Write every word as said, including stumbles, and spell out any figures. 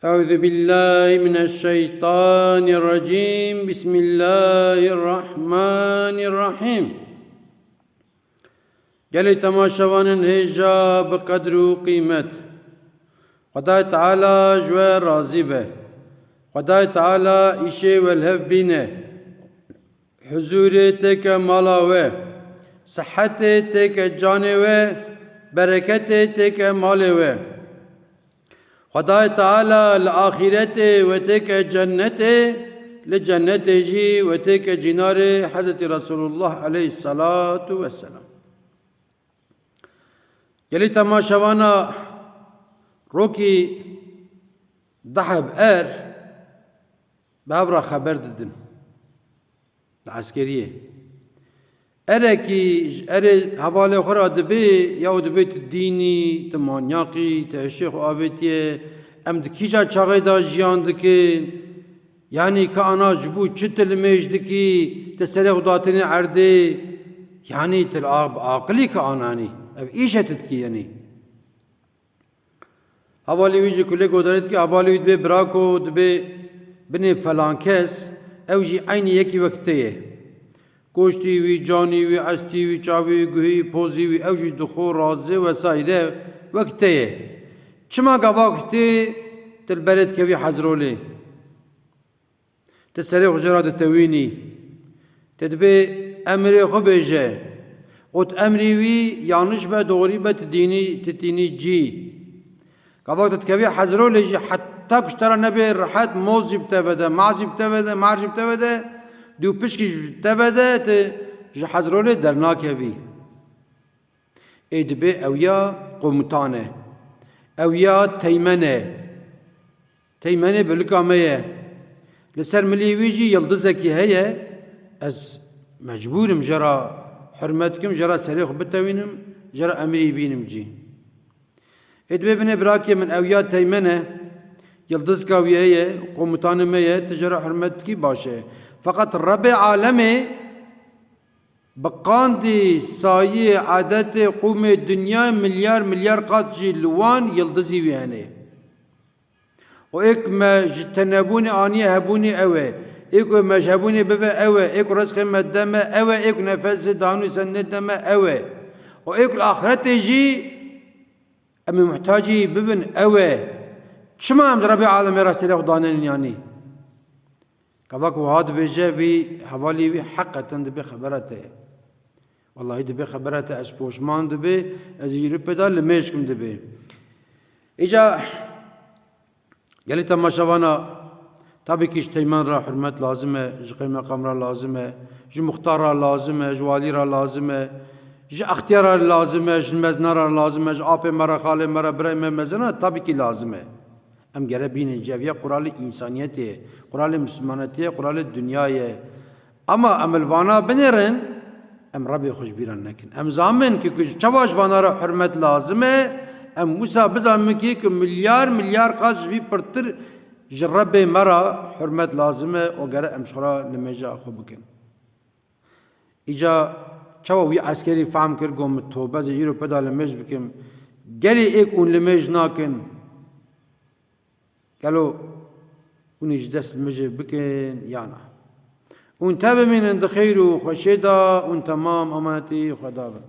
Euzu billahi mineşşeytanirracim. Bismillahirrahmanirrahim. Gelê temaşevanên hêja bi qedr û qîmet. Xwedayê Teala ji we razî be. Xwedayê Teala îşê we li hev bîne. Huzûrê têke mala we. Sihetê têke canê we. Bereketê têke malê we. Xwedayê Teala li axîretê we têke cennetê, li cennetê jî we têke cînarê Hezretî Resulullah aleyhissalatu vesselam. Gelî temaşevana rokî deheb er bi hev re xeber didin. Li eskeriyê. Erekî ji erê hevalê xwe re dibê, ya û dibê tu dînî, tu manyaqî, tu eşê xwe avêtiye, em di kîja çaxê de jiyan dikin? Yanî ka ana ji bo çi tu limêj dikî, tu serê xwe datinê erdê? Yanî tu li a-, bi aqilî ka ananî? Ev îşe tu dikî yanî? Hevalê wî jî kulê godarê dike, hevalê wî dibê birako, dibê binê felan kes, ew jî eynî yekî wek te ye. Goştî wî, canî wî, estî wî, çavî wî, guhî, pozî wî, ew jî dixwe, razê wesayre wek te ye. Çima gava ku tê tu li berê dikevî Hezrolê? Ti serê xwe jê re ditewînî. Ti dibê emrê xwe bêje. Got emrî wî yanlış be, doğrî be, ti dînî, ti tînî cî. Gava tu dikevî Hezrolê jî heta ku ji te re nebê rehet, moz jî bi te ve de, maz jî bi te ve de, mar jî bi te ve de, dû pişkî jî bi te ve de, ti ji Hezrolê dernakevî. Ê dibê ew ya komutan e. Ew ya teymên e. Teymên ê bilika me ye. Li ser milî wî jî yildizekî heye. Ez mecbûr im jê re hurmet kim, jê re serê xwe bitewînim, jê re emrî bînim cî. Ê dibê binê birakê min ew ya teymên e. Yildizka wî heye, komutanê me ye, tu jê re hurmet dikî baş e. Feqet Rebê alemê Bi qandî, sayî, edetê qûmê dinyayê milyar milyar qat jî li wan yildizî wî hene. Û ê ku me ji tenebûnê aniye hebûnê ew e. Ê ku me ji hebûnê bive ew e. Ê ku rizqê me dide me ew e. Ê ku nefesê danû sendê dide me ew e. Û ê ku li axretê jî em ê muhtacî bibin ew e. Çima em ji Rebê alemê re serê xwe danenîn yanî? Gava ku wiha dibêje, vî hevalî wî heqeten dibê xebera te ye. Wellahî dibê xebera te, ez poşman dibê, ez îro pê da limêj kim dibê. Îca gelî temaşevana, tabî kî ji teymên re hurmet lazim e, ji qeymeqam re lazim e, ji muxtar re lazim e, ji walî re lazim e, ji extiyar re lazim e, ji mezina re lazim e, ji apê me re, xalê me re, birayê me mezin re tabî kî lazim e. Em gere bînin cî, ev ya quralê însaniyetê ye, quralê mislimanetê ye, quralê dinyayê ye. Ama em li vana binêrin, em Rebê xwe ji bîra nekin. Em zamin ki ku çawa ji vana re hurmet lazim e, em wisa bizamin ki ku milyar milyar qat ji vî pirtir ji Rebê me re hurmet lazim e û gere em ji xwe re nimêja xwe bikin. Îca çawa wî eskerî fehm kir, got, "Min tobe, ez ê îro pê da limêj bikim." Gelê êk hûn limêj nakin? Gelo hûn ê ji dest limêjê bikin ya na? Hûn tevimînin di xeyr û xweşê de, hûn temam emanetî Xweda bin.